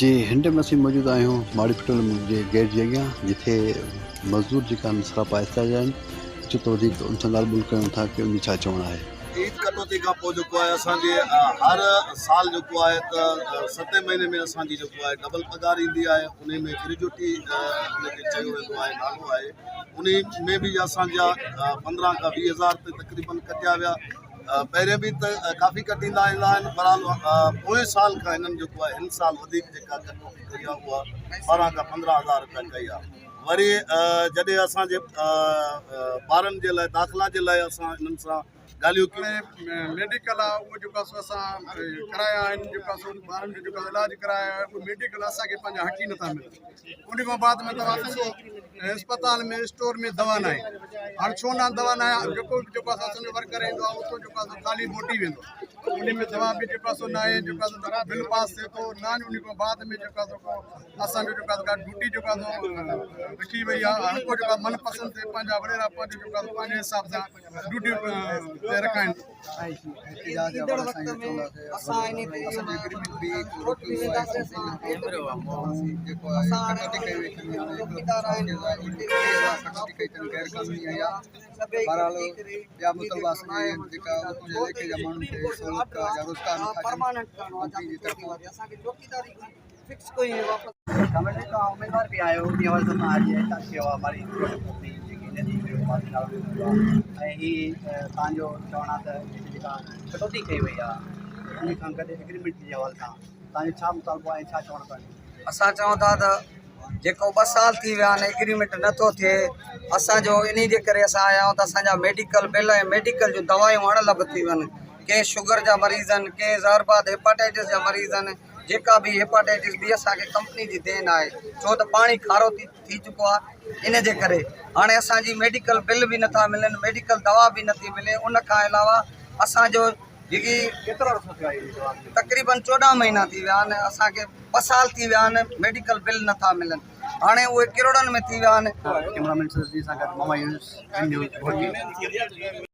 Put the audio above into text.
جي هنڊ ۾ اسين موجود آهيون ماڙي پٽول جي گيٽ جي اڳيان جتي مزدور جيڪا آهن سراپا احتجاج آهن اچو ته وڌيڪ ان سان ڳالهه ٻولهه ڪيون ٿا ڪي ان جو ڇا چوڻ آهي. عيد ڪٽوتي کان پوء جيڪو آهي اسان جي هر سال جيڪو آهي ته ستين مهيني ۾ اسان جي جيڪو آهي ڊبل پگهار ايندي آهي انهي ۾ گريجوٽي ان کي چيو ويندو آهي نالو آهي انهي ۾ به اسان جا 15 کان 20 هزار تي تقريبن ڪٽيا ويا پهرين به ته ڪافي ڪٽيندا ايندا آهن بهرحال پوئين سال کان هنن جيڪو آهي هن سال وڌيڪ جيڪا ڪٽوتي ڪئي آهي اها 12 کان 15 هزار رپيا ڪئي آهي وري جڏهن اسان جي ٻارن جي لاء داخلا جي لاء اسان هنن سان ڳالهيون ڪيون. ميڊيڪل آهي اهو جيڪو آهي سو اسان ڪرايا آهن جيڪو آهي سو ٻارن جو جيڪو علاج ڪرايا آهي اهي ميڊيڪل اسان کي پنهنجا حق ئي نٿا ملن ان کان بعد ۾ توهان ڏسو اسپتال ۾ اسٽور ۾ دوا ناهي هاڻ ڇو نه دوا ناهي جيڪو به جيڪو آهي اسان جو ورڪر ايندو آهي اتو جيڪو آهي خالي موٽي ويندو آهي ان ۾ دوا به جيڪو آهي سو ناهي جيڪو آهي سو بل پاس ٿئي ٿو نه ان کان بعد ۾ جيڪو آهي سو ڪو اسان جو جيڪو آهي ڪا ڊيوٽي جيڪو آهي سو رکي وئي آهي هر ڪو جيڪو آهي من پسند ٿئي پنهنجا وڏيرا پنهنجو جيڪو آهي پنهنجي حساب سان ڊيوٽي تي رکائن. ايندڙ وقت ۾ اسان انهي تي ڪورٽ به وينداسين اسان اسان هاڻي چوڪيدار آهن سڀئي گڏجي ڪري پرماننٽ ڪرڻو آهي اسان کي چوڪيداري فڪس ڪوئي واپس ڪميٽي تان اميدوار به آيو ان حوالي سان اڄ احتجاج ڪيو آهي ماري ڪمپني جيڪي ندي جو ۽ هي تان جو چوڻ آهي ته هتي جيڪا ڪٽوتي ڪئي وئي آهي ان کان گڏ ايگريمينٽ جي حوالي سان تان جو ڇا مطالبو آهي ڇا چوڻ تان اسان چئون ٿا ته جيڪو ٻه سال ٿي ويا آهن ايگريمينٽ نٿو ٿئي اسانجو انهي جي ڪري اسان آيا آهيون ته اسانجا ميڊيڪل بل ۽ ميڊيڪل جون دوائون اڻ لڀ ٿي ويون آهن ڪي شگر جا مريض آهن ڪي زهرباد هيپاٽائٽس جا مريض آهن جيڪا به هيپاٽائٽس بي اسان کي ڪمپني جي دين آهي ڇو ته پاڻي کارو ٿي ٿي چڪو آهي ان جي ڪري هاڻي اسان جي ميڊيڪل بل به نٿا ملن ميڊيڪل دوا به نٿي ملي ان کان علاوه اسان جو جيڪي ڪيترو عرصو ٿيو آهي دوا کي؟ تقريبن 14 مهينا ٿي ويا آهن اسان کي ٻه سال ٿي ويا آهن ميڊيڪل بل نٿا ملن هاڻي اهي ڪروڙن ۾ ٿي ويا آهن. ڪئميرا مين سرجي سان گڏ محمد يونس، ايم نيوز، گهوٽڪي.